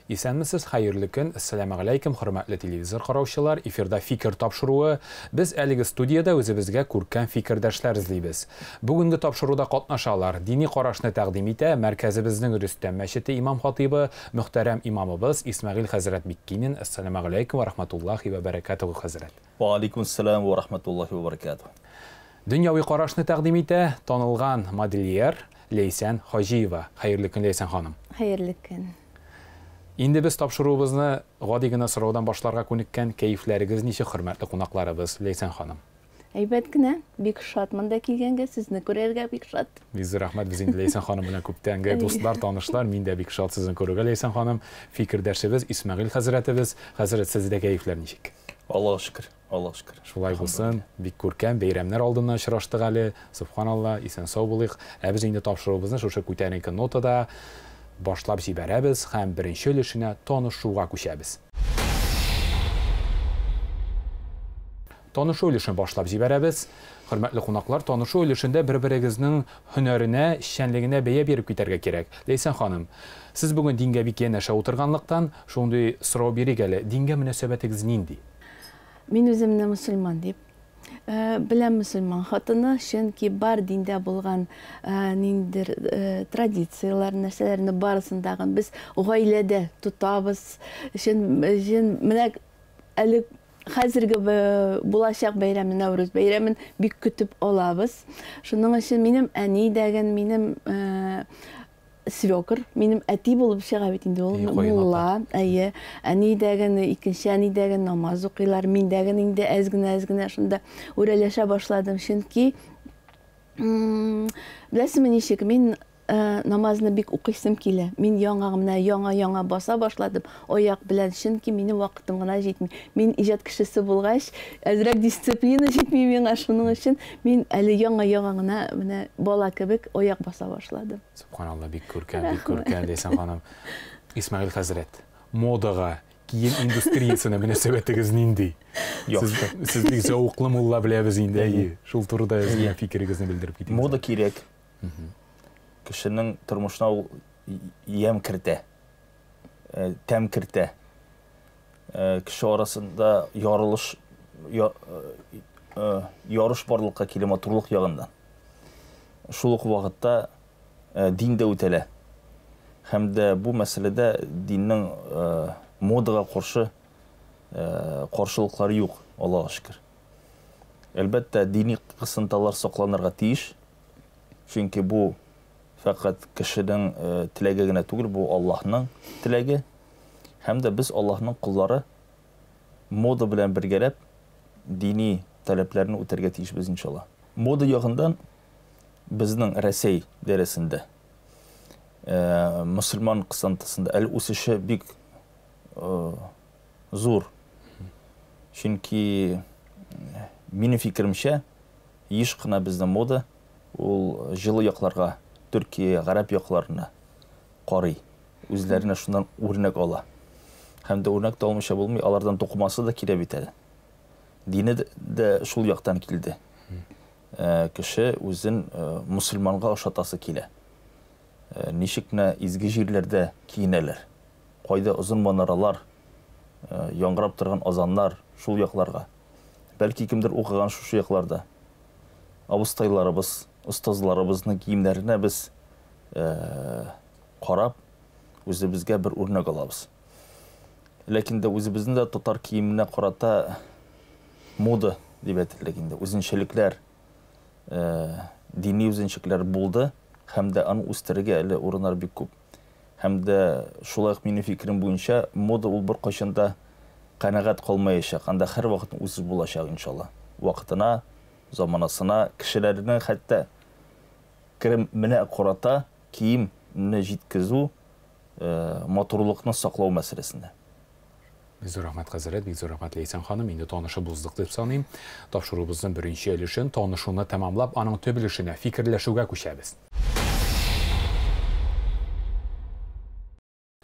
Исәнмесез, хәерле көн. Әссәламегаләйкем, хөрмәтле телевизор караучылар. Эфирда фикер тапшыруы. Без әлеге студиядә үзебезгә күркәм фикердәшләр эзлибез. Бүгенге тапшыруда катнашалар. Дини карашны тәкъдим итә мәркәзебезнең Рөстәм мәчете имам хатыйбы, мөхтәрәм имамыбыз Исмәгыйль хәзрәт Биккинин. Әссәламегаләйкем ва рахматуллахи ва бәрәкәтүһү, хәзрәт. Ва алейкум ассалам ва рахматуллахи ва бәрәкәтүһ. Дөньяви карашны тәкъдим итә танылган модельер Ләйсән Хаҗиева. Хәерле көн, Ләйсән ханым. Хәерле көн. Инде без тапшыруыбызны гади генә сораудан башларга күнеккән. Кәефләрегез ничек, хөрмәтле кунакларыбыз, Ләйсән ханым? Әйбәт кенә, бик шат монда килгәнгә, сезне күрергә бик шат. Бик зур рәхмәт, без инде Ләйсән ханым белән күптәнге дуслар, танышлар. Мин дә бик шат сезне күрүгә, Ләйсән ханым. Фикердәшебез Исмәгыйль хәзрәтебез. Хәзрәт, сездә кәефләр ничек? Аллаһ шөкер. Аллаһ шөкер. Шулай булсын. Бик күркәм бәйрәмнәр алдыннан очраштык әле. Субханалла, исән-сау булыйк. Ә без инде тапшыруыбызны шушы күтәренке нотада башлап җибәрәбез һәм беренче өлешенә танышуга күчәбез. Танышу өлешен башлап җибәрәбез. Хөрмәтле кунаклар, танышу өлешендә бер-берегезнең һөнәренә, эшчәнлегенә бәя биреп китәргә кирәк. Ләйсән ханым, сез бүген дингә бик янәшә утырганлыктан, шундый сорау бирик әле. Дингә мөнәсәбәтегез нинди? Мин үземне мөселман дип беләм, мөселман хатыны, чөнки бар диндә булган ниндидер традицияләр, нәрсәләрне барысын дагы без гаиләдә тотабыз. Чын, менә әле хәзерге булачак бәйрәмне, Нәүрүз бәйрәмен бик көтеп алабыз. Шуның өчен минем әни дәген, минем свекр, минем әти булып чыга бит инде ул, мулла, әйе. Әни дәген, икенче әни дәген намаз укыйлар. Мин дәген инде әз генә, әз генә шунда үрәләшә башладым, чөнки беләсезме ничек, мин намазны бик укыйсым килә. Мин яңа менә яңа-яңа баса башладым аяк белән, чөнки минем вакытым гына җитми. Мин иҗат кешесе булгач, әзрәк дисциплина җитми миңа, шуның өчен мин әле яңа-яңа гына менә бала кебек аяк баса башладым. Субханалла, бик күркәм, бик күркәм, Ләйсән ханым. Исмәгыйль хәзрәт, модага, кием индустриясенә мөнәсәбәтегез нинди? Сез бик зәвыклы мулла беләбез инде, әйе. Шул турыда әзгенә фикерегезне белдереп китегез. Мода кирәк. Кешенең тормышына ул ямь кертә, тәм кертә. Кеше арасында ярылыш, ярыш барлыкка килә матурлык ягыннан. Шул ук вакытта дин дә үтәлә. Һәм дә бу мәсьәләдә диннең модага каршы каршылыклары юк, Аллаһка шөкер. Әлбәттә, дини кысынталар сакланырга тиеш. Чөнки бу фәкать кешенең теләге генә түгел, бу Аллаһның теләге. Һәм дә без Аллаһның коллары мода белән бергәләп дини таләпләрне үтәргә тиешбез, иншалла. Мода ягыннан безнең Рәсәй дәрәсендә мөселман кысынтысында әле үсеше бик зур. Чөнки минем фикеремчә, еш кына безнең мода ул җылы якларга, Төркия, гарәп якларына карый. Үзләренә шуннан үрнәк ала. Һәм дә үрнәк тә алмыйча булмый, алардан тукымасы да килә бит әле. Дине дә шул яктан килде. Кеше үзен мөселманга ошатасы килә. Ничек менә изге җирләрдә киенәләр. Кайда озын манаралар, яңгырап торган азаннар, шул якларга. Бәлки кемдер укыган шушы якларда. Абыстайларыбыз, остазларыбызның киемнәренә без карап, үзебезгә бер үрнәк алабыз. Ләкин дә үзебезнең дә татар киеменә карата мода дип әйтерлек инде, үзенчәлекләр, дини үзенчәлекләр булды һәм дә аны үстерергә әле урыннар бик күп. Һәм дә шулай ук минем фикерем буенча, мода ул беркайчан да канәгать калмаячак. Анда һәрвакыт үсеш булачак, иншалла. Вакытына, заманасына, кешеләрнең хәтта кеременә карата киемне җиткезү, матурлыкны саклау мәсьәләсендә. Бик зур рәхмәт, хәзрәт, бик зур рәхмәт, Ләйсән ханым. Инде танышып уздык дип саныйм. Тапшыруыбызның беренче өлешен, танышуны тәмамлап, аның төп өлешенә, фикерләшүгә күчәбез.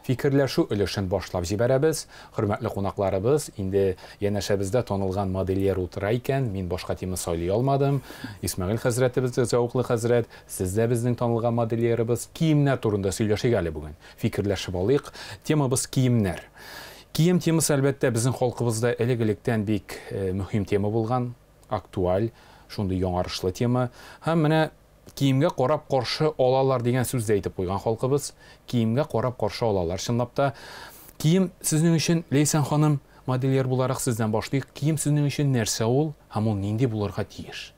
Фикерләшү өлешен башлап җибәрәбез. Хөрмәтле кунакларыбыз, инде янәшәбездә танылган модельер утыра икән, мин башка тема сайлый алмадым. Исмәгыйль хәзрәтебез дә зәвыклы хәзрәт, сез дә безнең танылган модельерыбыз. Киемнәр турында сөйләшик әле бүген. Фикерләшеп алыйк. Темабыз киемнәр. Кием темасы, әлбәттә, безнең халкыбызда элек-электән бик мөһим тема булган, актуаль, шундый яңарышлы тема. Һәм менә киемгә карап каршы алалар дигән сүз дә әйтеп куйган халкыбыз. Киемгә карап каршы алалар. Чынлап та, кием сезнең өчен, Ләйсән ханым, модельер буларак сездән башлыйк. Кием сезнең өчен нәрсә ул һәм ул нинди булырга тиеш?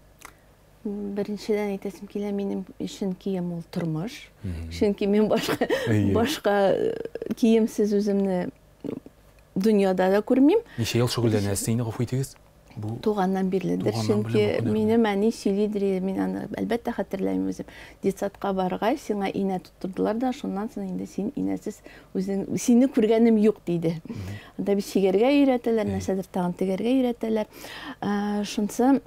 Беренчедән әйтәсем килә, минем өчен кием ул тормыш. Чөнки мин башка киемсез үземне дөньяда да күрмим. Ничә ел шөгыльләнәсез инде, гафу итегез? Бу Туганнан бирледер, Туганнан чөнки бирле бу минем әни сөйлидер, мин аны әлбәттә хәтерләмим үзем. Детсадка баргач, сиңа инә тоттырдылар да, шуннан соң инде син инәсез үзең, сине күргәнем юк диде. Анда бит чигәргә өйрәтәләр, нәрсәдер тагын тегәргә өйрәтәләр. Шунысы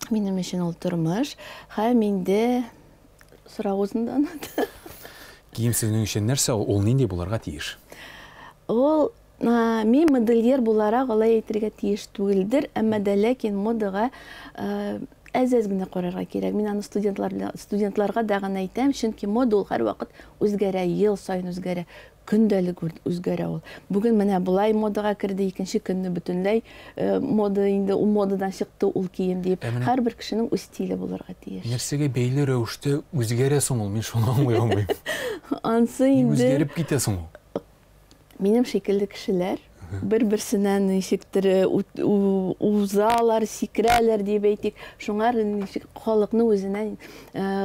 минем өчен ул тормыш. Һәм инде сорау үзендә оныттым. Кием сезнең өчен нәрсә ул? Ул нинди булырга тиеш? Ул мин модельер буларак алай әйтергә тиеш түгелдер, әмма дә ләкин модага әз-әз генә карарга кирәк. Мин аны студентларга да гына әйтәм, чөнки мода ул һәрвакыт үзгәрә, ел саен үзгәрә, көндәлек үзгәрә ул. Бүген менә болай модага керде, икенче көнне бөтенләй мода инде ул модадан чыкты ул кием дип. Ә менә Һәрбер кешенең үз стиле булырга тиеш. Нәрсәгә бәйле рәвештә үзгәрә соң ул? Мин шуны аңлый алмыйм. Ансы Ни инде үзгәреп китә соң ул? Минем шикелле кешеләр бер-берсенә ничектер узалар, сикерәләр дип әйтик. Шуңар ничек халыкны үзенә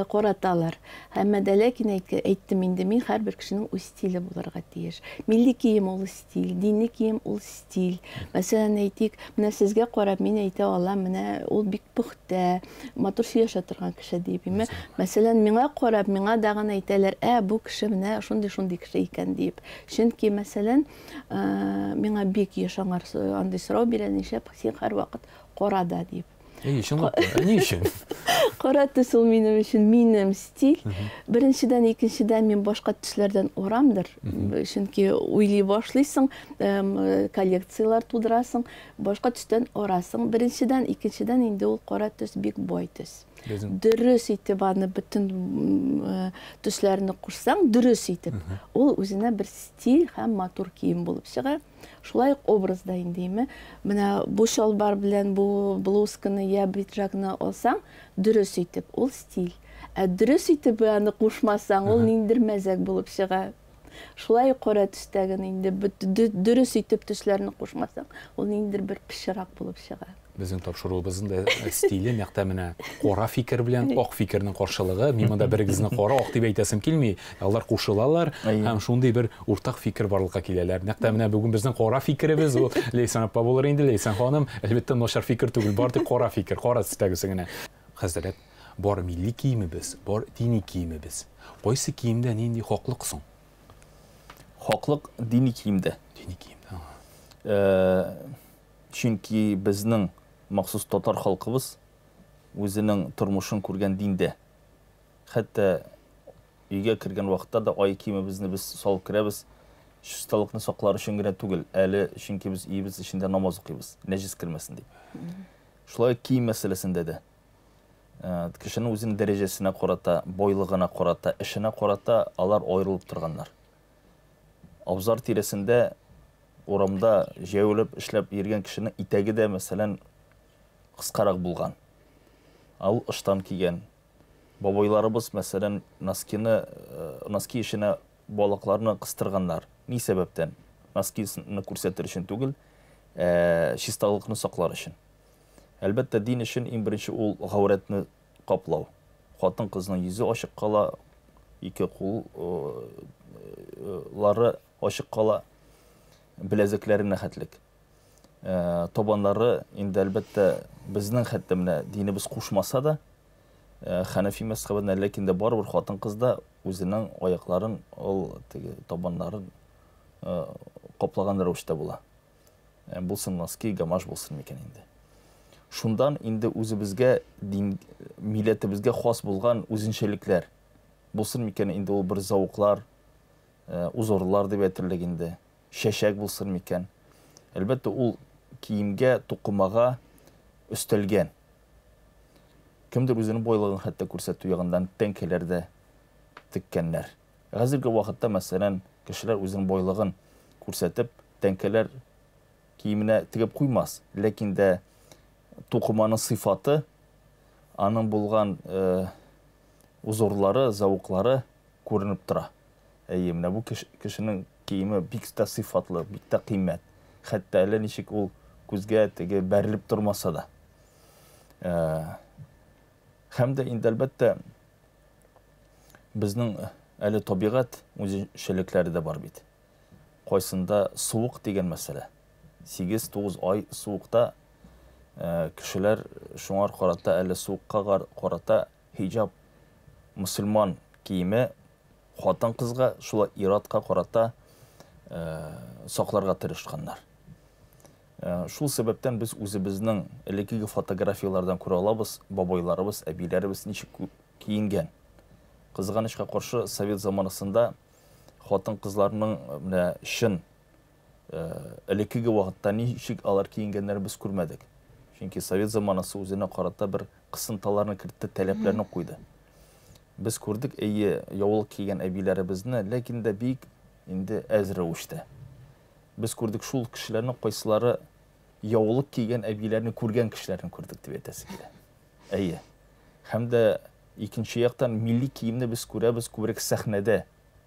караталар. Әмма дә ләкин әйттем инде, мин һәрбер кешенең үз стиле булырга тиеш. Милли кием ул стиль, дини кием ул стиль. Мәсәлән, әйтик, менә сезгә карап мин әйтә алам, менә ул бик пөхтә, матур сөйләшә торган кеше дип. Мәсәлән, миңа карап, миңа дагын әйтәләр, бу кеше менә шундый-шундый кеше икән дип. Чөнки, мәсәлән, миңа бик еш андый сорау бирә, нишләп син һәрвакыт карада дип. Әйе, чынлап та, ә ни өчен? Кара төс ул минем өчен, минем стиль. Беренчедән, икенчедән мин башка төсләрдән урамдыр. Чөнки уйлый башлыйсың, коллекцияләр тудырасың, башка төстән урасың. Беренчедән, икенчедән инде ул кара төс бик бай төс. Безнең Дөрес итеп аны бөтен төсләрне кушсаң, дөрес итеп, ул үзенә бер стиль һәм матур кием булып чыга. Шулай ук образда инде, әйме? Менә бу чалбар белән бу блузканы я пиджакны алсаң, дөрес итеп, ул стиль. Ә дөрес итеп аны кушмасаң, ул ниндидер мәзәк булып чыга. Шулай ук кара төстәген инде дөрес итеп төсләрне кушмасаң, ул ниндидер бер пычрак булып чыга. Безнең тапшыруыбызның да стиле нәкъ тә менә кара фикер белән ак фикернең каршылыгы. Мин монда берегезне кара ак дип әйтәсем килми. Алар кушылалар һәм шундый бер уртак фикер барлыкка киләләр. Нәкъ тә менә бүген безнең кара фикеребез ул Ләйсән апа булыр инде, Ләйсән ханым. Әлбәттә, начар фикер түгел, бар тик кара фикер, кара төстәгесе генә. Хәзрәт, бар милли киемебез, бар дини киемебез. Кайсы киемдә нинди хаклык соң? Хаклык дини киемдә. Дини киемдә, ага. Чөнки безнең махсус татар халкыбыз үзенең тормышын күргән диндә. Хәтта өйгә кергән вакытта да ай киемебезне без салып керәбез. Чисталыкны саклар өчен генә түгел, әле чөнки без өебез эчендә намаз укыйбыз, нәҗес кермәсен дип. Шулай кием мәсьәләсендә дә. Кешенең үзенең дәрәҗәсенә карата, байлыгына карата, эшенә карата алар аерылып торганнар. Абзар тирәсендә урамда җәяүләп эшләп йөргән кешенең итәге дә, мәсәлән, кыскарак булган. Ул ыштан кигән. Бабайларыбыз, мәсәлән, носки эченә балакларны кыстырганнар. Ни сәбәптән? Носкины күрсәтер өчен түгел, чисталыкны саклар өчен. Әлбәттә, дин өчен иң беренче ул гаурәтне каплау. Хатын-кызның йөзе ачык кала, ике куллары ачык кала, беләзекләренә хәтлек. Табаннары инде әлбәттә безнең хәтта менә динебез кушмаса да, Хәнәфи мәзһәбенә, ләкин дә барыбер хатын-кыз да үзенең аякларын, ул теге табаннарын каплаган рәвештә була. Булсын носки, гамаш булсын микән инде. Шундан инде үзебезгә, дин, милләтебезгә хас булган үзенчәлекләр булсын микән инде ул бер зәвыклар. узорлар дип әйтерлек инде, чәчәк булсын микән. Әлбәттә, ул киемгә, тукымага өстәлгән. Кемдер үзенең байлыгын хәтта күрсәтү ягыннан тәңкәләр дә теккәннәр. Хәзерге вакытта, мәсәлән, кешеләр үзенең байлыгын күрсәтеп, тәңкәләр киеменә тегеп куймас. Ләкин дә тукыманың сыйфаты, аның булган узорлары, зәвыклары күренеп тора. Әйе, менә бу кешенең киеме бик тә сыйфатлы, бик тә кыйммәт. Хәтта әллә ничек ул күзгә теге бәрелеп тормаса да. Һәм дә инде, әлбәттә, безнең әле табигать үзенчәлекләре дә бар бит. Кайсында суык дигән мәсьәлә. 8-9 ай суыкта кешеләр шуңар карата әле суыкка карата хиҗап, мөселман киеме хатын-кызга, шулай ир-атка карата сакларга тырышканнар. Шул сәбәптән без үзебезнең элеккеге фотографияләрдән күрә алабыз, бабайларыбыз, әбиләребез ничек киенгән. Кызганычка каршы, совет заманасында хатын-кызларның менә чын элеккеге вакытта ничек алар киенгәннәрен без күрмәдек. Чөнки совет заманасы үзенә карата бер кысынталарны кертте, таләпләрне куйды. Без күрдек, әйе, яулык кигән әбиләребезне, ләкин дә бик инде әз рәвештә. Без күрдек шул кешеләрнең кайсылары яулык кигән әбиләрне күргән кешеләрне күрдек дип әйтәсе килә. Әйе. Һәм дә икенче яктан милли киемне без күрәбез күбрәк сәхнәдә,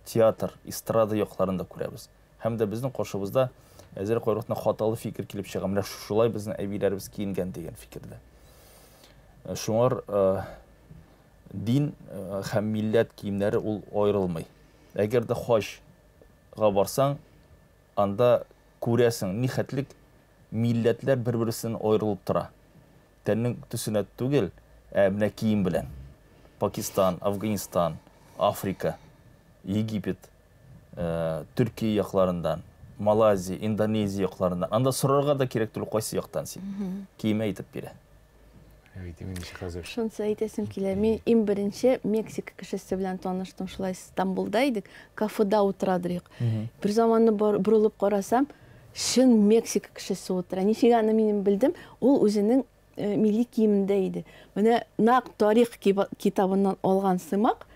театр, эстрада якларында күрәбез. Һәм дә безнең каршыбызда әзер кайракта хаталы фикер килеп чыга. Менә шулай безнең әбиләребез киенгән дигән фикердә. Шуңар дин һәм милләт киемнәре ул аерылмый. Әгәр дә хаҗга барсаң, анда күрәсең, ни хәтлек милләтләр бер-берсеннән аерылып тора. Тәннең төсенә түгел, ә менә кием белән. Пакистан, Афганистан, Африка, Египет, Төркия якларыннан, Малайзия, Индонезия якларыннан. Анда сорарга да кирәк түгел, кайсы яктан син. Киеме әйтеп бирә. Шунысы әйтәсем килә. Мин иң беренче Мексика кешесе белән таныштым. Шулай Стамбулда идек, кафеда утырадыр идек. Бер заманны борылып карасам, чын Мексика кешесе утыра. Ничек аны минем белдем? Ул үзенең милли киемендә иде. Менә нәкъ тарих китабыннан алган сымак,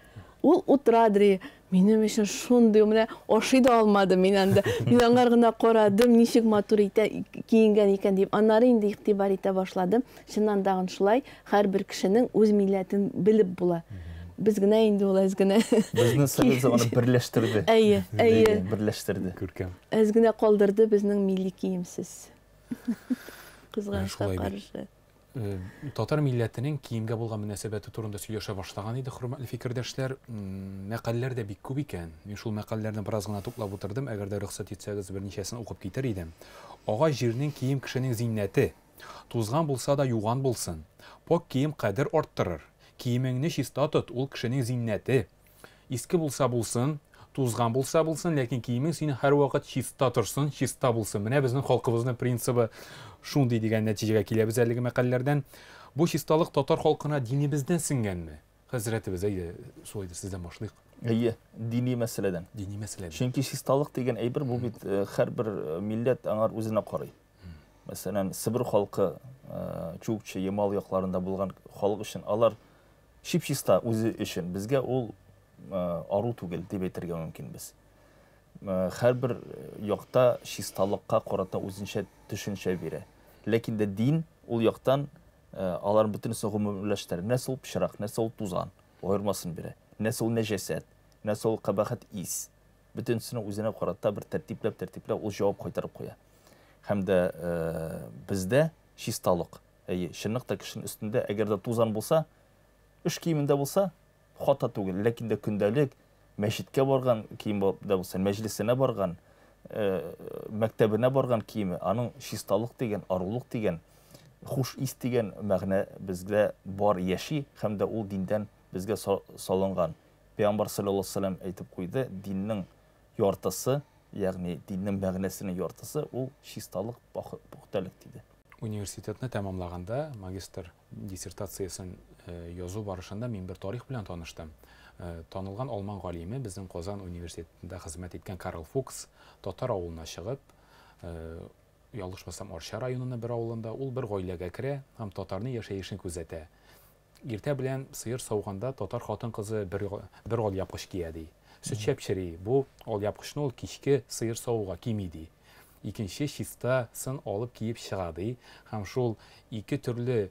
ул утырадыр. Минем өчен шундый, менә ашый да алмадым мин анда. Мин аңар гына карадым, ничек матур итә киенгән икән дип. Аннары инде игътибар итә башладым. Чыннан тагын шулай, һәрбер кешенең үз милләтен белеп була. Без генә инде ул әз генә. Безне совет заманы берләштерде. Әйе, әйе. Берләштерде. Күркәм. Әз генә калдырды безнең милли киемсез. Кызганычка каршы. Татар милләтенең киемгә булган мөнәсәбәте турында сөйләшә башлаган иде, хөрмәтле фикердәшләр. Мәкальләр дә бик күп икән. Мин шул мәкальләрне бераз гына туплап утырдым. Әгәр дә рөхсәт итсәгез, берничәсен укып китер идем. Агач җирнең кием кешенең зиннәте. Тузган булса да юган булсын. Пак кием кадер арттырыр. Киемеңне чиста тот, ул кешенең зиннәте. Иске булса булсын, тузган булса булсын, ләкин киемең синең һәрвакыт чиста торсын, чиста булсын. Менә безнең халкыбызның принцибы шундый дигән нәтиҗәгә киләбез әлеге мәкальләрдән. Бу чисталык татар халкына динебездән сеңгәнме? Хәзрәтебез, әйдә, шулай да сездән башлыйк. Әйе, дини мәсьәләдән. Дини мәсьәләдән. Чөнки чисталык дигән әйбер бу бит һәрбер милләт аңар үзенә карый. Мәсәлән, Себер халкы, Чукча, Ямал якларында булган халык өчен алар чип-чиста үзе өчен. Безгә ул ару түгел дип әйтергә мөмкин без. Һәрбер якта чисталыкка карата үзенчә төшенчә бирә. Ләкин дә дин ул яктан алар бөтенесе гомумиләштерә. Нәрсә ул пычрак, нәрсә ул тузан, аермасын бирә. Нәрсә ул нәҗәсәт, нәрсә ул кабахәт ис. Бөтенесенең үзенә карата бер тәртипләп-тәртипләп ул җавап кайтарып куя. Һәм дә бездә чисталык. Әйе, чынлыкта кешенең өстендә әгәр дә тузан булса, эш киемендә булса, хата түгел, ләкин дә көндәлек мәчеткә барган кием дә булса, мәҗлесенә барган, мәктәбенә барган киеме, аның чисталык дигән, арулык дигән, хуш ис дигән мәгънә безгә бар яши, һәм дә ул диндән безгә салынган. Пәйгамбәр саллаллаһу алейһи ва сәлләм әйтеп куйды, диннең яртысы, ягъни диннең мәгънәсенең яртысы ул чисталык, пөхтәлек диде. Университетны тәмамлаганда магистр диссертациясен Язу барышында мин бер тарих белән таныштым. Танылган алман галиме, безнең Казан университетында хезмәт иткән Карл Фукс татар авылына чыгып, ялгышмасам, Арча районының бер авылында ул бер гаиләгә керә һәм татарның яшәешен күзәтә. Иртә белән сыер сауганда татар хатын-кызы бер, бер алъяпкыч кия, ди. Сөт чәпчери, бу алъяпкычны ул кичке сыер савуга кими, ди. Икенче чистасын алып киеп чыга, ди. Һәм шул ике төрле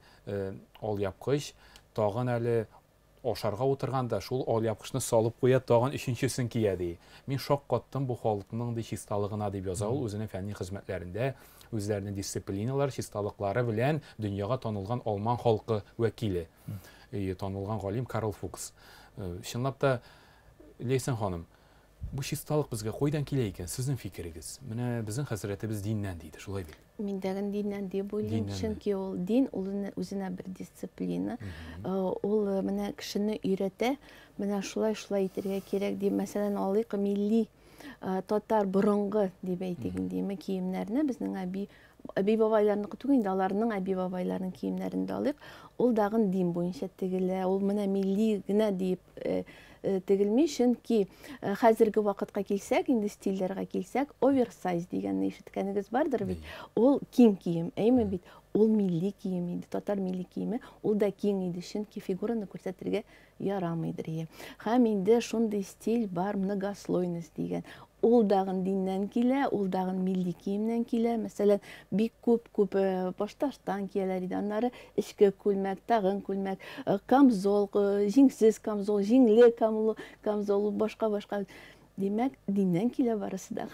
алъяпкыч тагын әле ашарга утырганда шул алъяпкычны салып куя, тагын өченчесен кия, ди. Мин шаккаттым бу халыкның, ди, чисталыгына, дип яза ул үзенең фәнни хезмәтләрендә. Үзләренең дисциплиналары, чисталыклары белән дөньяга танылган алман халкы вәкиле, танылган галим Карл Фукс. Чынлап та, Ләйсән ханым, бу чисталык безгә кайдан килә икән, сезнең фикерегез? Менә безнең хәзрәтебез диннән диде, шулай бит? Мин дә диннән дип уйлыйм, чөнки ул дин, ул үзенә бер дисциплина. Ул менә кешене өйрәтә, менә шулай-шулай итәргә кирәк дип, мәсәлән, алыйк милли татар борынгы дип әйтик инде, киемнәрне безнең әби әби бабайларныкы түгел инде, аларның әби бабайларының киемнәрен дә алыйк. Ул дагын дин буенча тегелә, ул менә милли генә диеп тегелми, чөнки хәзерге вакытка килсәк, инде стильләргә килсәк, оверсайз дигәнне ишеткәнегез бардыр бит. Ул киң кием, әйме бит? Ул милли кием иде, татар милли киеме, ул да киң иде, чөнки фигураны күрсәтергә ярамыйдыр. Һәм инде шундый стиль бар, многослойность дигән. Ул дагын диннән килә, ул дагын милли киемнән килә. Мәсәлән, бик күп-күп башта штан кияләр иде, аннары эчке күлмәк, тагын күлмәк, камзол, җиңсез камзол, җиңле камзол, башка-башка. Димәк, диннән килә барысы да.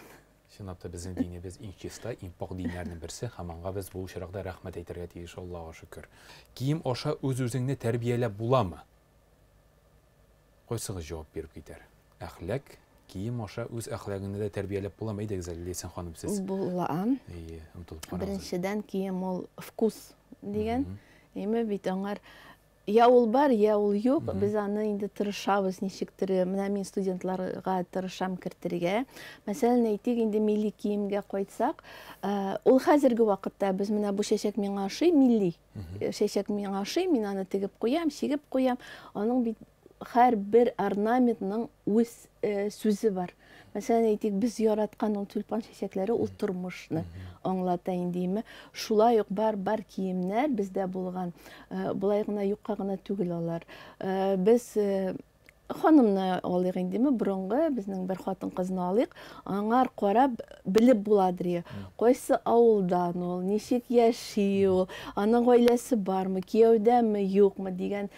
Чынлап та безнең динебез иң чиста, иң пак диннәрнең берсе, һәм аңа без бу очракта рәхмәт әйтергә тиеш, Аллага шөкер. Кием аша үз-үзеңне тәрбияләп буламы? Кайсыгыз җавап биреп китәр? Әхлак, кием аша үз әхлагыңны да тәрбияләп буламы? Әйдәгез әле, Ләйсән ханым, сез. Була. Әйе, омтылып карагыз. Беренчедән, кием ул вкус дигән. Әйме бит аңар я ул бар, я ул юк. Без аны инде тырышабыз ничектер. Менә мин студентларга тырышам кертергә. Мәсәлән, әйтик, инде милли киемгә кайтсак, ул хәзерге вакытта без менә бу чәчәк миңа ошый, милли чәчәк миңа ошый, мин аны тегеп куям, чигеп куям. Аның бит һәрбер орнаментның үз сүзе бар. Мәсәлән, әйтик, без яраткан ул тюльпан чәчәкләре ул тормышны аңлата инде. Шулай ук бар киемнәр бездә булган, болай гына юкка гына түгел алар. Без ханымны алыйк индеме, борынгы безнең бер хатын-кызны алыйк, аңар карап белеп буладыр. Кайсы авылдан ул, ничек яши ул, аның гаиләсе бармы, кияүдәме, юкмы дигән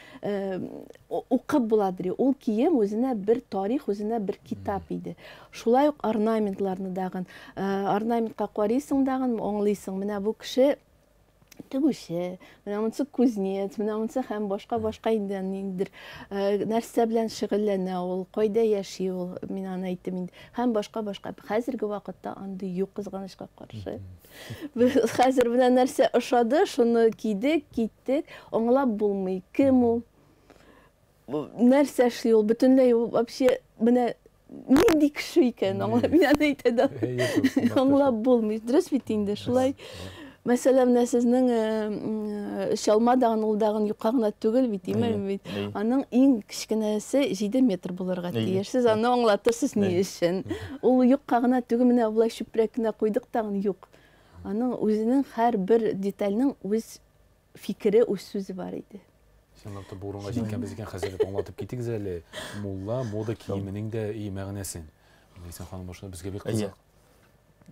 укып буладыр. Ул кием үзенә бер тарих, үзенә бер китап иде. Шулай ук орнаментларны дагын, орнаментка карыйсың дагын, аңлыйсың, менә бу кеше тегүче, менә монысы кузнец, менә монысы һәм башка-башка инде ниндидер нәрсә белән шөгыльләнә ул, кайда яши ул, мин аны әйттем инде. Һәм башка-башка. Хәзерге вакытта андый юк, кызганычка каршы. Без хәзер менә нәрсә ошады, шуны кидек, киттек, аңлап булмый, кем ул, нәрсә эшли ул, бөтенләй ул вообще менә нинди кеше икән, аңлап, мин аны әйтә дә аңлап булмый. Дөрес бит инде, шулай. Мәсәлән, менә сезнең чалма дагын ул дагын юкка гына түгел бит, димме бит? Аның иң кечкенәсе 7 метр булырга тиеш. Сез аны аңлатырсыз ни өчен. Ул юкка гына түгел, менә болай чүпрәк кенә куйдык тагын юк. Аның үзенең һәрбер детальнең үз фикере, үз сүзе бар иде. Чынлап та бу урынга җиткәнбез икән, хәзер аңлатып китегез әле. Мулла мода киеменең дә и мәгънәсен. Ләйсән ханым башында безгә бик кызык.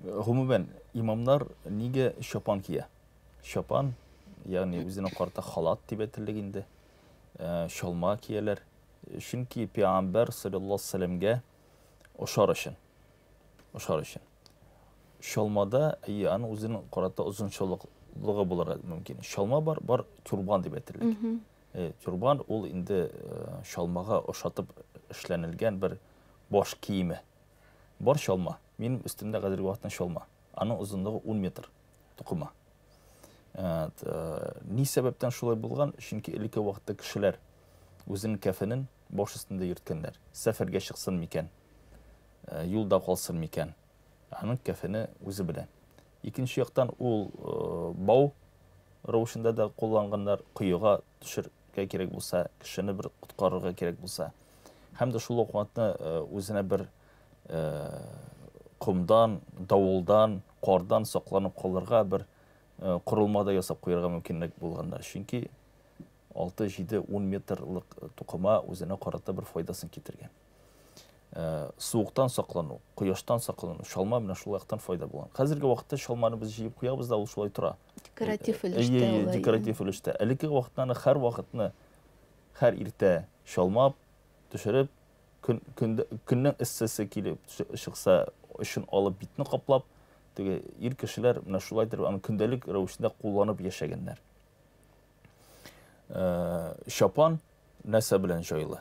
Гомумән, имамнар нигә чапан кия? Чапан, ягъни үзенең карта халат дип әйтерлек инде. Чалма кияләр. Чөнки пәйгамбәр саллаллаһу алейһи вәсәлләмгә ошар өчен. Ошар өчен. Чалмада, әйе, аның үзенең карата озынчалыгы булырга мөмкин. Чалма бар, бар тюрбан дип әйтерлек. Тюрбан ул инде чалмага ошатып эшләнелгән бер баш киеме. Бар чалма. Минем өстемдә хәзерге вакытта чалма. Аның озынлыгы 10 метр тукыма. Ни сәбәптән шулай булган? Чөнки элекке вакытта кешеләр үзенең кәфенен баш өстендә йөрткәннәр. Сәфәргә чыксын микән? Юлда калсын микән? Аның кәфене үзе белән. Икенче яктан ул бау рәвешендә дә кулланганнар, коега төшер кирәк булса, кешене бер коткарырга кирәк булса. Һәм дә шул ук вакытта үзенә бер комдан, давылдан, кардан сакланып калырга бер корылма да ясап куярга мөмкинлек булганнар. Чөнки 6, 7, 10 метрлык тукыма үзенә карата бер файдасын китергән. Суыктан саклану, кояштан саклану, чалма менә шул яктан файда булган. Хәзерге вакытта чалманы без җыеп куябыз да, ул шулай тора. Декоратив өлештә улай. Декоратив өлештә. Элекке вакытта аны һәр вакытны, һәр иртә чалмап, төшереп, көннең эссесе килеп чыкса, өчен алып битне каплап, теге ир кешеләр менә шулай итеп аны көндәлек рәвешендә кулланып яшәгәннәр. Чапан нәрсә белән җайлы?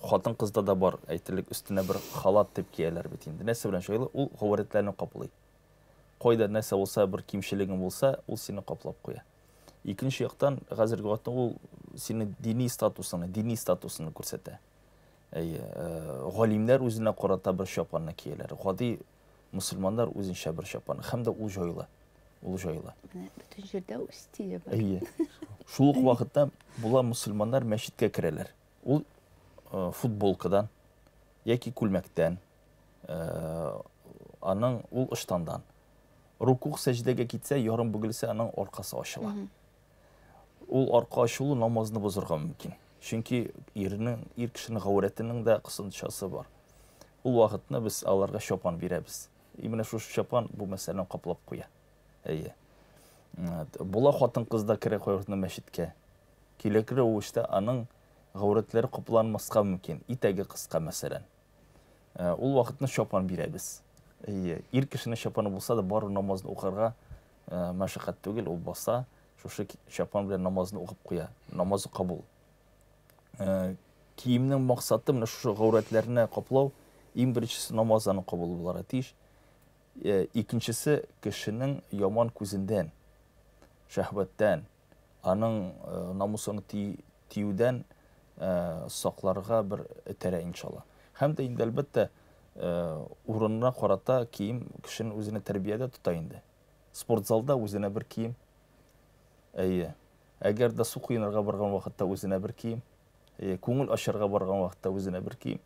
Хатын-кызда да бар, әйтерлек, өстенә бер халат дип кияләр бит инде. Нәрсә белән җайлы? Ул гаурәтләрне каплый. Кайда нәрсә булса, бер кимчелегең булса, ул сине каплап куя. Икенче яктан, хәзерге вакытта ул сине дини статусыңны, дини статусыңны күрсәтә. Әйе, галимнәр үзенә карата бер чапанны кияләр. Гади мусульманнар үзенчә бер чапан. Һәм дә ул җайлы. Ул җайлы. Менә бөтен җирдә үз стиле бар. Әйе. Шул ук вакытта була мусульманнар мәчеткә керәләр. Ул футболкадан яки күлмәктән, аның ул ыштандан. Рукух сәҗдәгә китсә, ярым бөгелсә, аның аркасы ачыла. Ул арка ачылу намазны бозырга мөмкин. Чөнки ир кешенең гаурәтенең дә кысынчасы бар. Ул вакытны без аларга чапан бирәбез. И менә шушы чапан бу мәсьәләне каплап куя. Әйе. Була хатын-кыз да керә кайвакытны мәчеткә. Киләкле рәвештә аның гаурәтләре капланмаска мөмкин. Итәге кыска мәсәлән. Ул вакытны чапан бирәбез. Әйе, ир кешенең чапаны булса да бары намазны укырга мәшәкать түгел, ул баса, шушы чапан белән намазны укып куя. Намазы кабул. Киемнең максаты менә шушы гаурәтләрне каплау, иң беренчесе намаз аның кабул булырга тиеш. Икенчесе кешенең яман күзеннән, шәһвәттән, аның намусын тиюдән сакларга бер этәрә иншалла. Һәм дә инде әлбәттә, урынына карата кием кешенең үзенә тәрбиядә тота инде. Спортзалда үзенә бер кием. Әйе. Әгәр дә су коенырга барган вакытта үзенә бер кием. Әйе, күңел ачарга барган вакытта үзенә бер кием.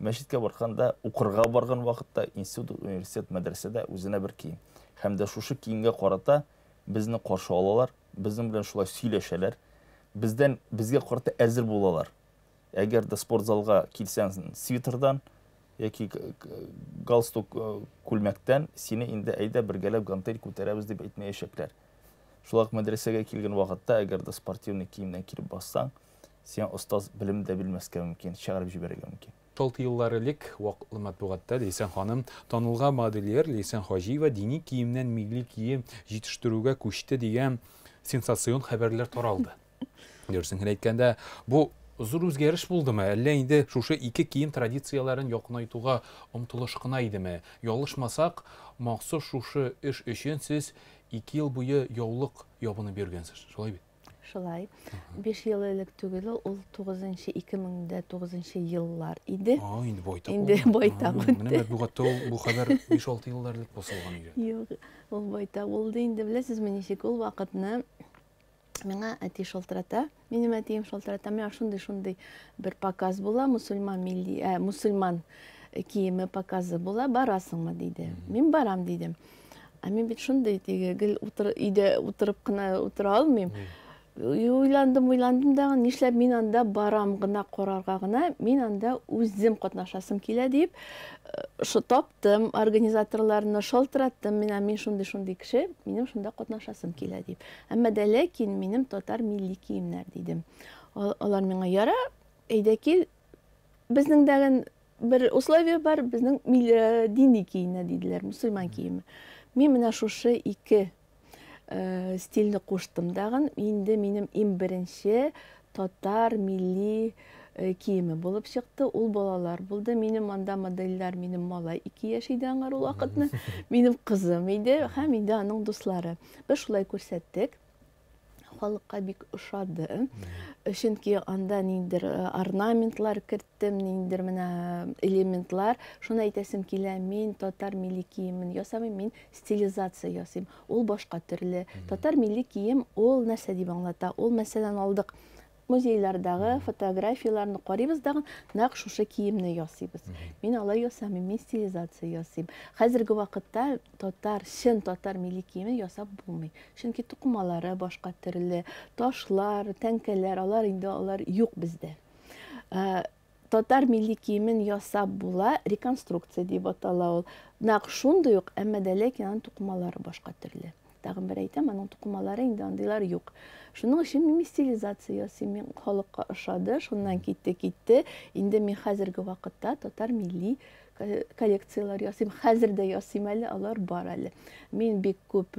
Мәчеткә барганда, укырга барган вакытта, институт, университет, мәдрәсәдә үзенә бер кием. Һәм дә шушы киемгә карата безне каршы алалар, безнең белән шулай сөйләшәләр, безгә карата әзер булалар. Әгәр дә спортзалга килсәң свитердан яки галстук күлмәктән, сине инде әйдә бергәләп гантель күтәрәбез дип әйтмәячәкләр. Шулай ук мәдрәсәгә килгән вакытта, әгәр дә спортивный киемнән килеп бассаң, сиңа остаз белем дә белмәскә мөмкин, чыгарып җибәрергә мөмкин. 6 еллар элек вакытлы матбугатта Ләйсән ханым танылган модельер Ләйсән Хаҗиева дини киемнән милли кием җитештерүгә күчте дигән сенсацион хәбәрләр таралды. Дөресен генә әйткәндә, бу зур үзгәреш булдымы? Әллә инде шушы ике кием традицияләрен якынайтуга омтылыш кына идеме? Ялгышмасак, махсус шушы эш өчен сез 2 ел буе яулык ябынып йөргәнсез, шулай бит? Шулай. 5 ел элек түгел, ул тугызынчы, ике мең дә тугызынчы еллар иде. А, инде байтак Инде булган. байтак Менә үтте. матбугатта ул бу хәбәр 5-6 еллар элек басылган иде. Юк, ул байтак булды инде. Беләсезме, ничек ул вакытны миңа әти шалтырата, минем әтием шалтырата, миңа шундый-шундый бер показ була, мусульман милли, мусульман киеме показы була, барасыңмы диде. Мин барам дидем. Ә мин бит шундый теге гел өйдә утырып кына утыра алмыйм. Уйландым, уйландым да, нишләп мин анда барам гына карарга гына, мин анда үзем катнашасым килә дип, шо таптым организаторларны, шалтыраттым, мин шундый-шундый кеше, минем шунда катнашасым килә дип. Әмма дә ләкин минем татар милли киемнәр дидем. Алар миңа яра, әйдә кил, безнең дәген бер условие бар, безнең дини киемнәр диделәр, мусульман киеме. Мин менә шушы ике стильне куштым дагын, инде минем иң беренче татар милли киеме булып чыкты, ул балалар булды. Минем анда модельләр, минем малай 2 яшь иде аңар ул вакытны, минем кызым иде һәм инде аның дуслары. Без шулай күрсәттек. Халыкка бик ошады. Чөнки анда ниндидер орнаментлар керттем, ниндидер менә элементлар. Шуны әйтәсем килә, мин татар милли киемен ясамыйм, мин стилизация ясыйм. Ул башка төрле. Татар милли кием ул нәрсә дип аңлата? Ул, мәсәлән, алдык. Музейлардагы фотографияләрне карыйбыз дагы, нәкъ шушы киемне ясыйбыз. Мин алай ясамыйм, мин стилизация ясыйм. Хәзерге вакытта татар, чын татар милли киемен ясап булмый. Чөнки тукымалары башка төрле, ташлар, тәңкәләр, алар инде алар юк бездә. Татар милли киемен ясап була, реконструкция дип атала ул. Нәкъ шундый ук, әмма дә ләкин аның тукымалары башка төрле. Тагын бер әйтәм, аның тукымалары инде андыйлар юк. Шуның өчен мин стилизация ясыйм. Мин халыкка ошады, шуннан китте, китте. Инде мин хәзерге вакытта татар милли коллекцияләр ясыйм. Хәзер дә ясыйм әле, алар бар әле. Мин бик күп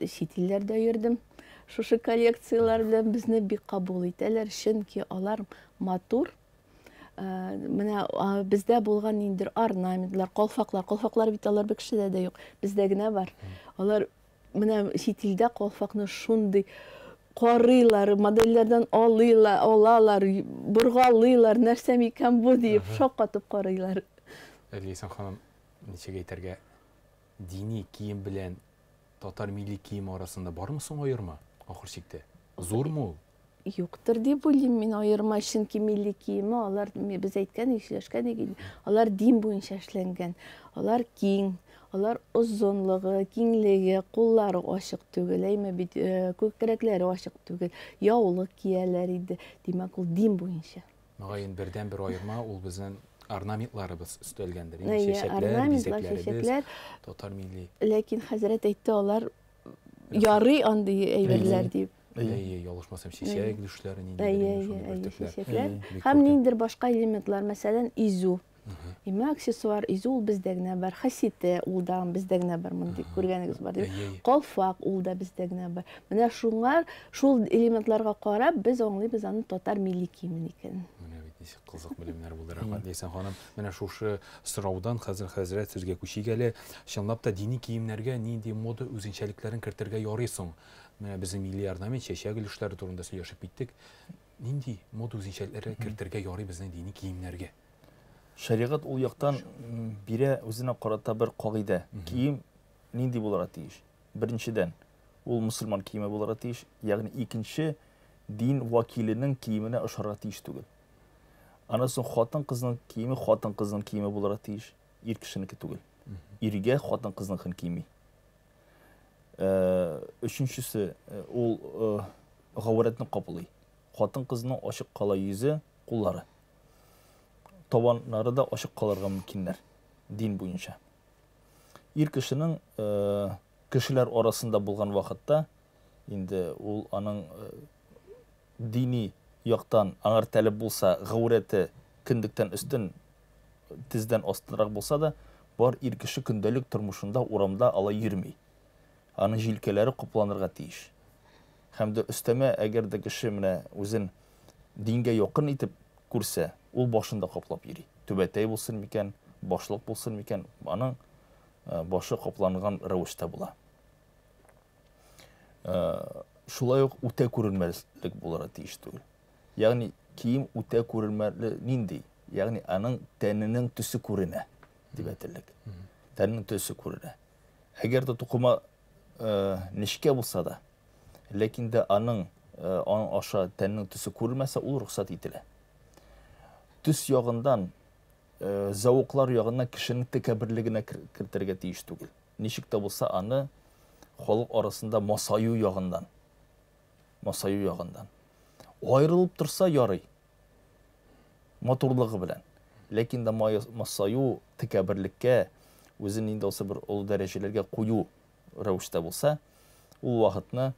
чит илләрдә йөрдем. Шушы коллекцияләр белән безне бик кабул итәләр, чөнки алар матур. Менә бездә булган ниндидер орнаментлар, калфаклар. Калфаклар бит алар бер кешедә дә юк, бездә генә бар. Алар менә чит илдә калфакны шундый карыйлар, модельләрдән алыйлар, алалар, боргалыйлар, нәрсә микән бу дип шаккатып карыйлар. Ләйсән ханым, ничек әйтергә, дини кием белән татар милли киеме арасында бармы соң аерма, ахыр чиктә? Зурмы ул? Юктыр дип уйлыйм мин аерма, чөнки милли киеме алар, без әйткән, сөйләшкән идек, алар дин буенча эшләнгән. Алар киң, алар озынлыгы, киңлеге, куллары ачык түгел, әйме бит, күкрәкләре ачык түгел, яулык кияләр иде. Димәк, ул дин буенча. Мөгаен, бердән-бер аерма ул безнең орнаментларыбыз өстәлгәндер. Чәчәкләр, бизәкләребез, татар милли. Ләкин хәзрәт әйтте, алар ярый андый әйберләр дип. Әйе, ялгышмасам, чәчәк өлешләре ниндидер. Чәчәкләр. Һәм ниндидер башка элементлар, мәсәлән, изү. Имә аксессуар изү ул бездә генә бар. Хасите ул да бездә генә бар, мондый күргәнегез бар дип. Калфак ул да бездә генә бар. Менә шуңар, шул элементларга карап, без аңлыйбыз аның татар милли киемен икәнен. Менә бит ничек кызык белемнәр булды, рәхмәт, Ләйсән ханым. Менә шушы сораудан хәзер хәзрәт сүзгә күчик әле. Чынлап та дини киемнәргә нинди мода үзенчәлекләрен кертергә ярый соң? Менә безнең милли орнамент, чәчәк өлешләре турында сөйләшеп киттек. Нинди мода үзенчәлекләре кертергә ярый безнең дини киемнәргә? Шәригать ул яктан бирә үзенә карата бер кагыйдә. Кием нинди булырга тиеш? Беренчедән, ул мусульман киеме булырга тиеш, ягъни икенче дин вәкиленең киеменә ошарга тиеш түгел. Аннан соң хатын-кызның киеме хатын-кызның киеме булырга тиеш, ир кешенеке түгел. Иргә хатын-кызныкын кими. Өченчесе, ул гаурәтне каплый. Хатын-кызның ачык кала йөзе, куллары. Табаннары да ачык калырга мөмкиннәр дин буенча. Ир кешенең кешеләр арасында булган вакытта инде ул аның дини яктан аңар таләп булса, гаурәте кендектән өстен, тездән астынрак булса да, бар ир кеше көндәлек тормышында урамда алай йөрми. Аның җилкәләре капланырга тиеш. Һәм дә өстәмә, әгәр дә кеше менә үзен дингә якын итеп күрсә, ул башын да каплап йөри. Түбәтәй булсын микән, башлык булсын микән, аның башы капланган рәвештә була. Шулай ук үтә күренмәлек булырга тиеш түгел. Ягъни кием үтә күренмәле нинди? Ягъни аның тәненең төсе күренә, дип әйтерлек. Тәненең төсе күренә. Әгәр дә тукыма нечкә булса да, ләкин дә аның аша тәннең төсе күренмәсә, ул рөхсәт ителә. Төс ягыннан, зәвыклар ягыннан кешенең тәкәбберлегенә кертергә тиеш түгел. Ничек тә булса аны халык арасында масаю ягыннан, масаю ягыннан аерылып торса ярый, матурлыгы белән. Ләкин дә масаю тәкәбберлеккә, үзен нинди булса бер олы дәрәҗәләргә кую рәвештә булса, ул вакытны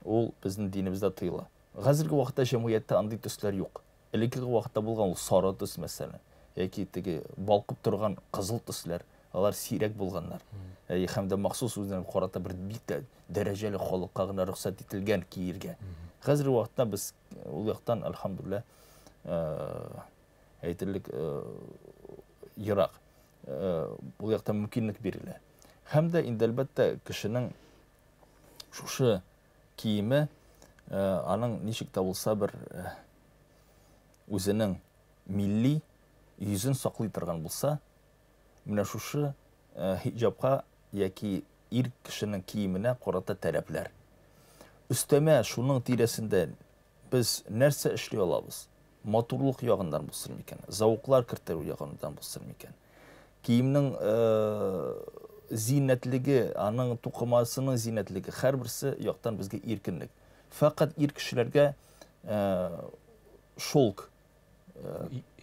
ул безнең динебездә тыела. Хәзерге вакытта җәмгыятьтә андый төсләр юк. Элеккеге вакытта булган ул сары төс мәсәлән, яки теге балкып торган кызыл төсләр, алар сирәк булганнар. Һәм дә махсус үзенә карата бер бик тә дәрәҗәле халыкка гына рөхсәт ителгән киергә. Хәзерге вакытта без ул яктан, әлхәмдүлилләһ, әйтерлек, ерак. Ул яктан мөмкинлек бирелә. Һәм дә инде әлбәттә кешенең шушы киеме, аның ничек тә булса бер үзенең милли йөзен саклый торган булса, менә шушы хиҗабка яки ир кешенең киеменә карата таләпләр. Өстәмә шуның тирәсендә Без нәрсә эшли алабыз? Матурлык ягыннан булсын микән, зәвыклар кертү ягыннан булсын микән? Киемнең зиннәтлеге, аның тукымасының зиннәтлеге, һәрберсе яктан безгә иркенлек. Фәкать ир кешеләргә шелк,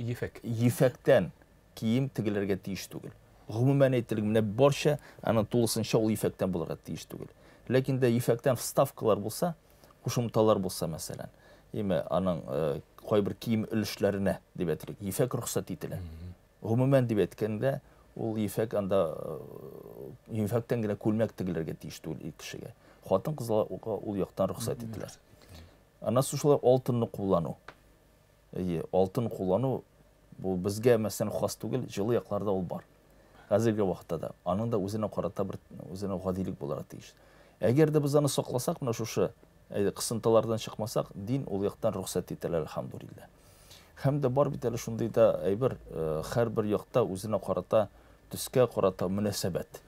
ефәк. Ефәктән кием тегелергә тиеш түгел. Гомумән әйтелгән, менә барча аның тулысынча ул ефәктән булырга тиеш түгел. Ләкин дә ефәктән вставкалар булса, кушымталар булса, мәсәлән, яме аның кайбер кием өлешләренә дип әйтелек, ефәк рөхсәт ителә. Гомумән дип әйткәндә, ул ефәк анда ефәктән генә күлмәк тегелергә тиеш түгел ир кешегә. Хатын-кызларга ул яктан рөхсәт ителә. Аннан соң шулай алтынны куллану. Әйе, алтын куллану бу безгә, мәсәлән, хас түгел, җылы якларда ул бар. Хәзерге вакытта да аның да үзенә карата бер үзенә гадилек булырга тиеш. Әгәр дә без аны сакласак, менә шушы кысынталардан чыкмасак, дин ул яктан рөхсәт ителә, әлхәмдүлилләһ. Һәм дә бар бит әле шундый да әйбер, һәрбер якта үзенә карата, төскә карата мөнәсәбәт.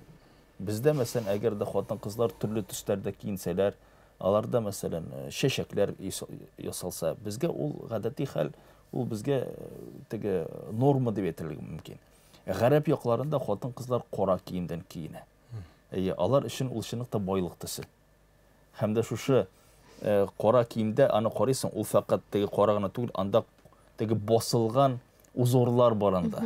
Бездә, мәсәлән, әгәр дә хатын-кызлар төрле төсләрдә киенсәләр, аларда, мәсәлән, чәчәкләр ясалса, безгә ул гадәти хәл, ул безгә теге норма дип әйтергә мөмкин. Гарәп якларында хатын-кызлар кара киемдән киенә. Әйе, алар өчен ул чынлыкта байлык төсе. Һәм дә шушы кара киемдә аны карыйсың, ул фәкать теге кара гына түгел, анда теге басылган узорлар бар анда.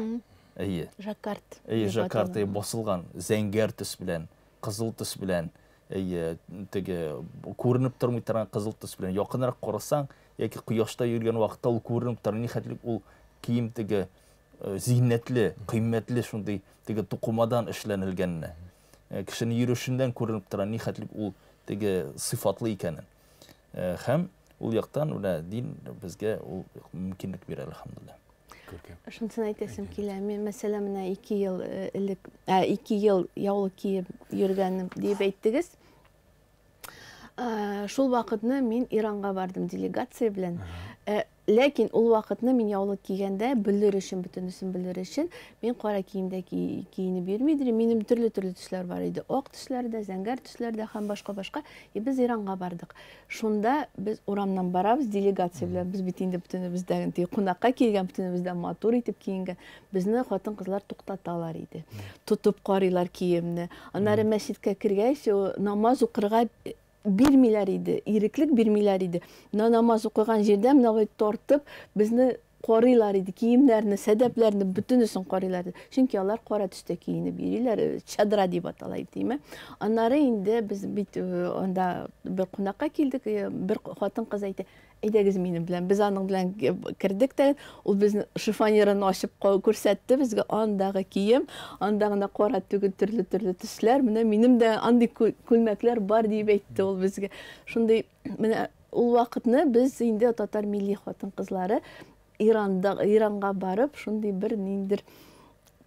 Әйе. Жаккард. Әйе, жаккард, әйе, басылган зәңгәр төс белән, кызыл төс белән, әйе, теге күренеп тормый торган кызыл төс белән. Якынрак карасаң, яки кояшта йөргән вакытта ул күренеп тора, нихәтлек ул кием теге зиннәтле, кыйммәтле шундый теге тукымадан эшләнелгәнне. Кешенең йөрүшеннән күренеп тора, нихәтлек ул теге сыйфатлы икәнен. Һәм ул яктан менә дин безгә ул мөмкинлек бирә, әлхәмдүлилләһ. Шунысын әйтәсем килә. Мин, мәсәлән, менә 2 ел элек, 2 ел яулык киеп йөргәнем дип әйттегез. Шул вакытны мин Иранга бардым делегация белән. Ләкин ул вакытны мин яулык кигәндә, белер өчен, бөтенесен белер өчен, мин кара киемдә киенеп йөрми идем. Минем төрле-төрле төсләр бар иде. Ак төсләр дә, зәңгәр төсләр дә һәм башка-башка. И без Иранга бардык. Шунда без урамнан барабыз делегация белән. Без бит инде бөтенебез дә инде кунакка килгән, бөтенебез дә матур итеп киенгән. Безне хатын-кызлар туктаталар иде. Тотып карыйлар киемне. Аннары мәчеткә кергәч, намаз укырга бирмиләр иде, иреклек бирмиләр иде. Менә намаз укыган җирдә менә алай тартып безне карыйлар иде, киемнәрне, сәдәпләрне бөтенесен карыйлар иде. Чөнки алар кара төстә киенеп йөриләр, чадра дип атала иде, димә. Аннары инде без бит анда бер кунакка килдек, бер хатын-кыз әйтә, әйдәгез минем белән. Без аның белән кердек тә, ул безне шифоньерын ачып күрсәтте безгә, андагы кием, анда гына кара түгел, төрле-төрле төсләр. Менә минем дә андый күлмәкләр бар дип әйтте ул безгә. Шундый менә ул вакытны без инде татар милли хатын-кызлары Иранга барып, шундый бер ниндер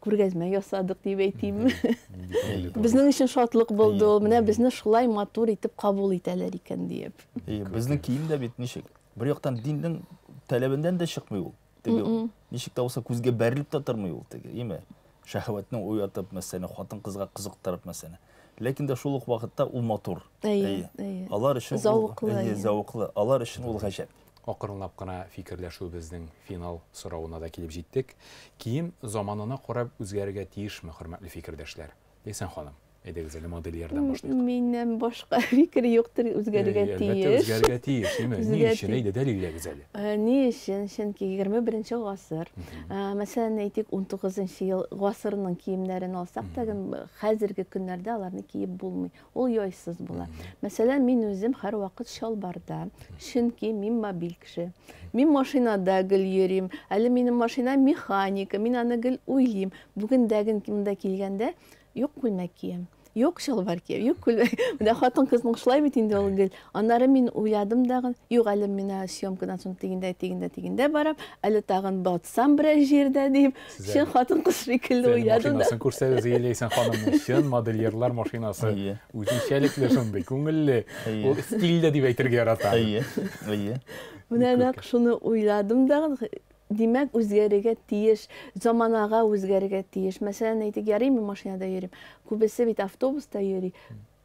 күргәзмә ясадык дип әйтим. Безнең өчен шатлык булды ул. Менә безне шулай матур итеп кабул итәләр икән диеп. Безнең кием дә бит ничек? Бер яктан диннең таләбеннән дә чыкмый ул. Теге ничек тә булса күзгә бәрелеп тә тормый ул теге, име? Шәһвәтне уятып, мәсәлән, хатын-кызга кызыктырып, мәсәлән. Ләкин дә шул ук вакытта ул матур. Алар өчен зәвыклы. Зәвыклы. Алар өчен ул гаҗәп. Акрынлап кына фикерләшүебезнең финал соравына да килеп җиттек. Кием заманына карап үзгәрергә тиешме, хөрмәтле фикердәшләр? Ләйсән ханым, әйдәгез әле модельердан башлыйк. Миннән башка фикер юктыр, үзгәрергә тиеш. Әлбәттә, үзгәрергә тиеш, димме? Ни өчен? Әйдә, дәлилләгез әле. Ни өчен? Чөнки 21 гасыр. Мәсәлән, әйтик, 19 ел гасырның киемнәрен алсак та, хәзерге көннәрдә аларны киеп булмый. Ул яйсыз була. Мәсәлән, мин үзем һәрвакыт чалбарда, чөнки мин мобиль кеше. Мин машинада гел йөрим. Әле минем машина механика, мин аны гел уйлыйм. Бүген дә монда килгәндә, юк күлмәк киям, юк чалбар киям, юк күлмәк. Менә хатын-кызның шулай бит инде ул гел. Аннары мин уйладым дагы, юк, әле менә съемкадан соң тегендә, тегендә, тегендә барам, әле тагын батсам берәр җирдә дип, чын хатын-кыз шикелле уйладым да. Машинасын күрсәгез, Ләйсән ханымның чын модельерлар машинасы үзенчәлекле шундый, күңелле, ул стильдә дип әйтергә ярата. Әйе, әйе. Менә нәкъ шуны уйладым да, димәк, үзгәрергә тиеш, заманага үзгәрергә тиеш. Мәсәлән, әйтик, ярый, мин машинада йөрим. Күбесе бит автобуста йөри.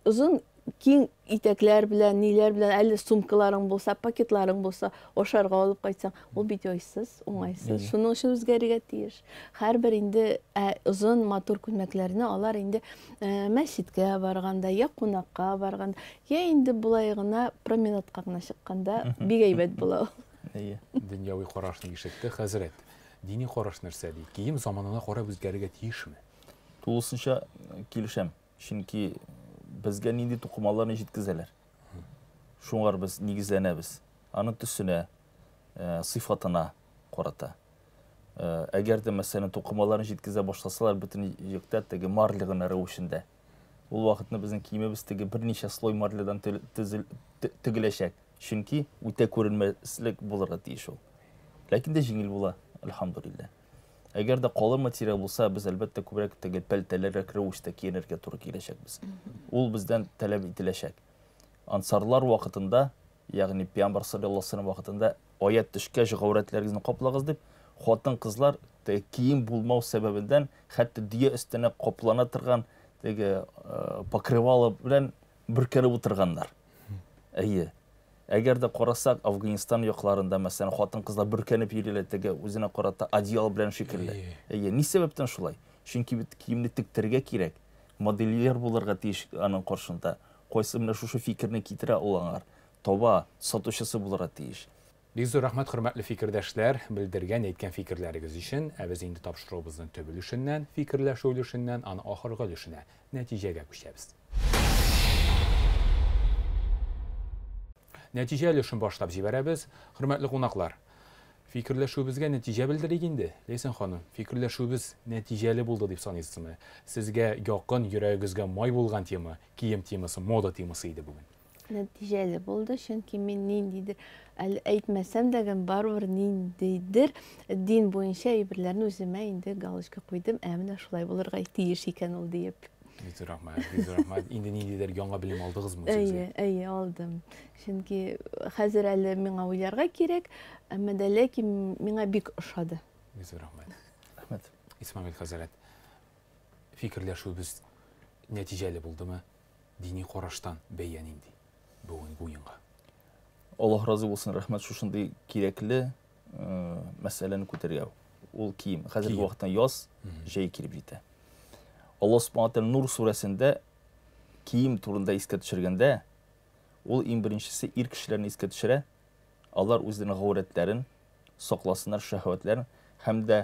Озын Киң итәкләр белән, ниләр белән, әле сумкаларың булса, пакетларың булса, ашарга алып кайтсаң, ул бит яйсыз, уңайсыз. Шуның өчен үзгәрергә тиеш. Һәрбер инде озын матур күлмәкләрне алар инде мәчеткә барганда, я кунакка барганда, я инде болай гына променадка гына чыкканда бик әйбәт була ул. Әйе. Дөньяви карашны ишетте хәзрәт. Дини караш нәрсә ди? Кием заманына карап үзгәрергә тиешме? Тулысынча килешәм. Чөнки безгә нинди тукымаларны җиткезәләр. Шуңар без нигезләнәбез. Аның төсенә, сыйфатына карата. Әгәр дә, мәсәлән, тукымаларны җиткезә башласалар, бөтен җирдә теге марля гына рәвешендә. Ул вакытны безнең киемебез теге берничә слой марлядан тегеләчәк. Чөнки үтә күренмәслек булырга тиеш ул. Ләкин дә җиңел була, әлхәмдүлилләһ. Әгәр дә калын материал булса, без әлбәттә күбрәк теге пәлтәлерәк рәвештә киенергә туры киләчәкбез. Ул бездән таләп ителәчәк. Ансарлар вакытында, ягъни Пәйгамбәр саллаллаһу алейһи вәсәлләм вакытында аят төшкәч, гаурәтләрегезне каплагыз дип, хатын-кызлар теге кием булмау сәбәбеннән хәтта дөя өстенә каплана торган теге покрывало белән бөркәнеп утырганнар. Әйе. Әгәр дә карасак, Афганистан якларында, мәсәлән, хатын-кызлар бөркәнеп йөриләр, теге үзенә карата одеяло белән шикелле. Әйе, ни сәбәптән шулай? Чөнки бит киемне тектерергә кирәк, модельер булырга тиеш аның каршында. Кайсы менә шушы фикерне китерә ул аңар, таба, сатучысы булырга тиеш. Бик зур рәхмәт, хөрмәтле фикердәшләр, белдергән, әйткән фикерләрегез өчен. Ә без инде тапшыруыбызның төп өлешеннән, фикерләшү өлешеннән, аны ахыргы өлешенә, нәтиҗәгә күчәбез. Нәтиҗә өлешен башлап җибәрәбез. Хөрмәтле кунаклар, фикерләшүебезгә нәтиҗә белдерик инде. Ләйсән ханым, фикерләшүебез нәтиҗәле булды дип саныйсызмы? Сезгә якын, йөрәгегезгә май булган тема, кием темасы, мода темасы иде бүген. Нәтиҗәле булды, чөнки мин ниндидер, әле әйтмәсәм дә, барыбер ниндидер дин буенча әйберләрне үземә инде галочка куйдым, ә менә шулай булырга тиеш икән ул диеп. Бик зур рәхмәт, бик зур рәхмәт. Инде ниндидер яңа белем алдыгызмы үзегезгә? Әйе, әйе, алдым. Чөнки хәзер әле миңа уйларга кирәк, әмма дә ләкин миңа бик ошады. Бик зур рәхмәт. Рәхмәт. Исмәгыйль хәзрәт, фикерләшүебез нәтиҗәле булдымы? Дини караштан бәя нинди бүгенге уенга? Аллаһ разый булсын, рәхмәт шушындый кирәкле мәсьәләне күтәргән. Ул кием. Хәзерге вакытта яз, җәй килеп җитә. Аллаһ субхана тәгалә Нур сүрәсендә кием турында искә төшергәндә, ул иң беренчесе ир кешеләрне искә төшерә. Алар үзләренең гаурәтләрен сакласыннар, шәһвәтләрен һәм дә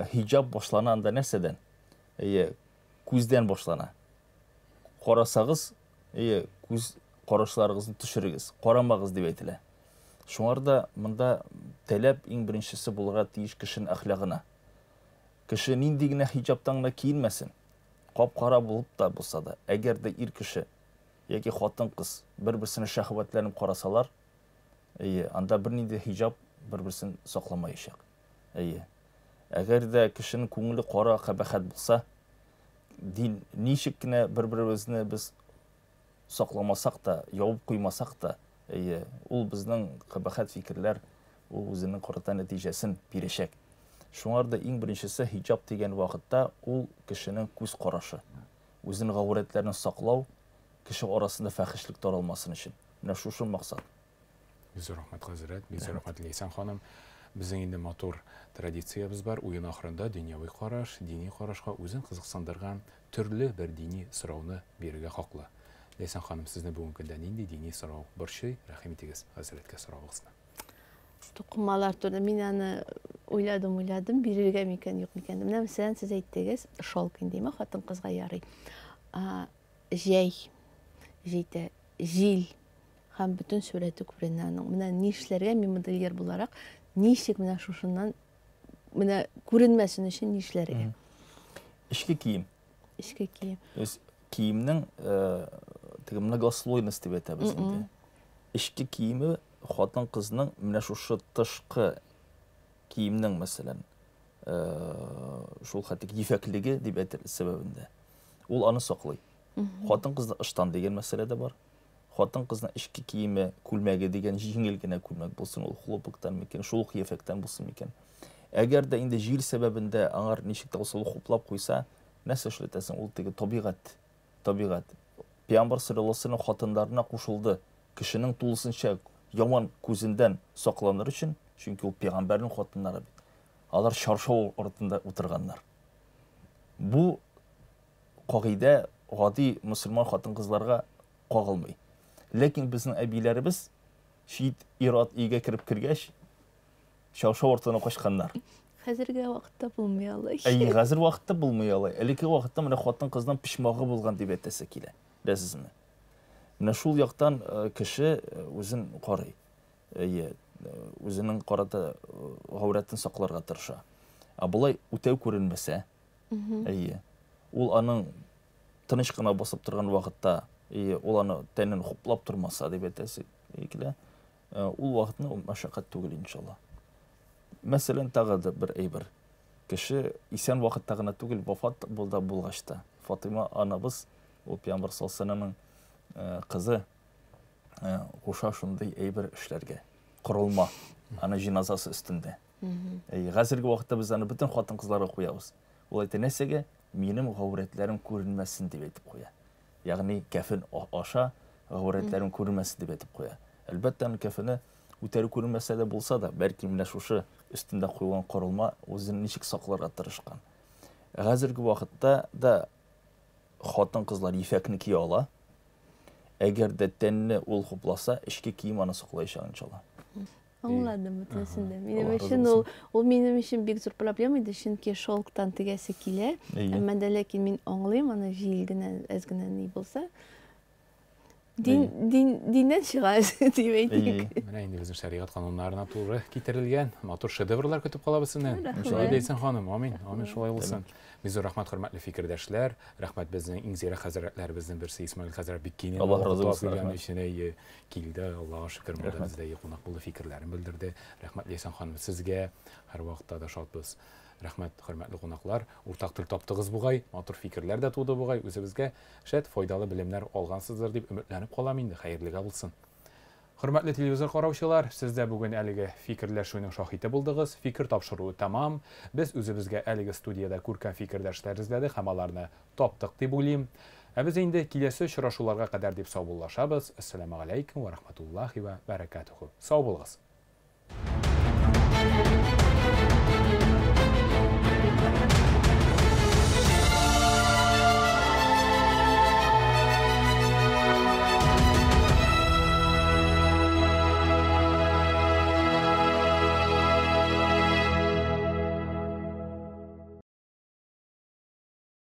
хиҗаб башлана анда нәрсәдән? Әйе, күздән башлана. Карасагыз, әйе, күз карашларыгызны төшерегез, карамагыз дип әйтелә. Шуңар да монда таләп иң беренчесе булырга тиеш кешенең әхлагына. Кеше нинди генә хиҗабтан гына киенмәсен, кап-кара булып та булса да, әгәр дә ир кеше яки хатын-кыз бер-берсенә шәһвәтләнеп карасалар, әйе, анда бернинди хиҗаб бер-берсен сакламаячак. Әйе. Әгәр дә кешенең күңеле кара, кабахәт булса, дин ничек кенә бер-беребезне без сакламасак та, ябып куймасак та, әйе, ул безнең кабахәт фикерләр, ул үзенең карата нәтиҗәсен бирәчәк. Шуңар да иң беренчесе хиҗаб дигән вакытта ул кешенең күз карашы, үзенең гаурәтләрен саклау, кеше арасында фәхишлек таралмасын өчен. Менә шушы максат. Бик зур рәхмәт, хәзрәт, бик зур рәхмәт, Ләйсән ханым. Безнең инде матур традициябез бар. Уен ахырында дөньяви караш, дини карашка үзен кызыксындырган төрле бер дини сорауны бирергә хаклы. Ләйсән ханым, сезне бүгенге көндә нинди дини сорау борчый? Рәхим итегез хәзрәткә соравыгызны. Тукымалар турында мин аны уйладым, уйладым, бирергә микән, юк микән. Менә мәсәлән, сез әйттегез, шелк инде, хатын-кызга ярый. Җәй җитә, җил һәм бөтен сурәте күренә аның. Менә нишләргә мин модельер буларак, ничек менә шушыннан менә күренмәсен өчен нишләргә? Эчке кием. Эчке кием. То есть киемнең теге многослойность дип әйтәбез инде. Эчке киеме хатын-кызның менә шушы тышкы киемнең, мәсәлән, шул хәтта ефәклеге дип әйтер сәбәбендә. Ул аны саклый. Хатын-кызның ыштан дигән мәсьәлә дә бар. Хатын-кызның эчке киеме, күлмәге дигән җиңел генә күлмәк булсын, ул хлопоктан микән, шул ук ефәктән булсын микән. Әгәр дә инде җил сәбәбендә аңар ничек тә булса ул хуплап куйса, нәрсә эшләтәсең? Ул теге табигать, табигать. Пәйгамбәр саллаллаһу алейһи ва сәлләм хатыннарына кушылды. Кешенең тулысынча яман күзеннән сакланыр өчен, чөнки ул пәйгамбәрнең хатыннары бит. Алар чаршау артында утырганнар. Бу кагыйдә гади мөселман хатын-кызларга кагылмый. Ләкин безнең әбиләребез чит ир-ат өйгә кереп кергәч, чаршау артына качканнар. Хәзерге вакытта булмый алай. Әйе, хәзер вакытта булмый алай. Элекке вакытта менә хатын-кызның почмагы булган дип әйтәсе килә. Беләсезме? Менә шул яктан кеше үзен карый. Әйе, үзенең карата гаурәтен сакларга тырыша. Ә болай үтәү күренмәсә, әйе, ул аның тыныч кына басып торган вакытта, әйе, ул аны тәнен хуплап тормаса дип әйтәсе килә. Ул вакытны ул мәшәкать түгел, иншалла. Мәсәлән, тагы да бер әйбер. Кеше исән вакытта гына түгел, вафат булда булгач та. Фатыйма анабыз, ул Пәйгамбәр саллаллаһу алейһи вәсәлләмнең кызы, куша шундый әйбер эшләргә. Корылма, аны җиназасы өстендә. Әйе, хәзерге вакытта без аны бөтен хатын-кызларга куябыз. Ул әйтә, нәрсәгә? Минем гаурәтләрем күренмәсен дип әйтеп куя. Ягъни кәфен аша гаурәтләрем күренмәсен дип әйтеп куя. Әлбәттә, аның кәфене үтәре күренмәсә дә булса да, бәлки менә шушы өстендә куелган корылма үзен ничек сакларга тырышкан. Хәзерге вакытта да хатын-кызлар ефәкне кия ала. Әгәр дә тәнне ул хупласа, эчке кием аны саклаячак, иншалла. Аңладым бөтенесен дә. Минем өчен ул, ул минем өчен бик зур проблема иде, чөнки шелктан тегәсе килә. Әмма дә ләкин мин аңлыйм, аны җил генә, әз генә ни булса. Дин, дин, диннән чыга, дип әйтик. Менә инде безнең шәригать кануннарына туры китерелгән матур шедеврлар көтеп калабыз сездән. Шулай Ләйсән ханым, амин, амин шулай булсын. Бик зур рәхмәт, хөрмәтле фикердәшләр. Рәхмәт безнең иң зирәк хәзрәтләребезнең берсе Исмаил хәзрәт Биккинин. Аллаһ разый булсын. Килгән өчен әйе, килде. Аллаһка шөкер, монда бездә кунак булды, фикерләрен белдерде. Рәхмәт Ләйсән ханым сезгә. Һәрвакытта да шатбыз. Рәхмәт, хөрмәтле кунаклар. Уртак тел таптыгыз бугай, матур фикерләр дә туды бугай. Үзебезгә шәт файдалы белемнәр алгансыздыр дип өметләнеп калам инде. Хәерлегә булсын. Хөрмәтле телевизор караучылар, сез дә бүген әлеге фикерләшүнең шаһиты булдыгыз. Фикер тапшыруы тәмам. Без үзебезгә әлеге студиядә күркәм фикердәшләр эзләдек һәм аларны таптык дип уйлыйм. Ә без инде киләсе очрашуларга кадәр дип саубуллашабыз. Ассаламу алейкум ва рахматуллахи ва баракатуху. Сау булыгыз.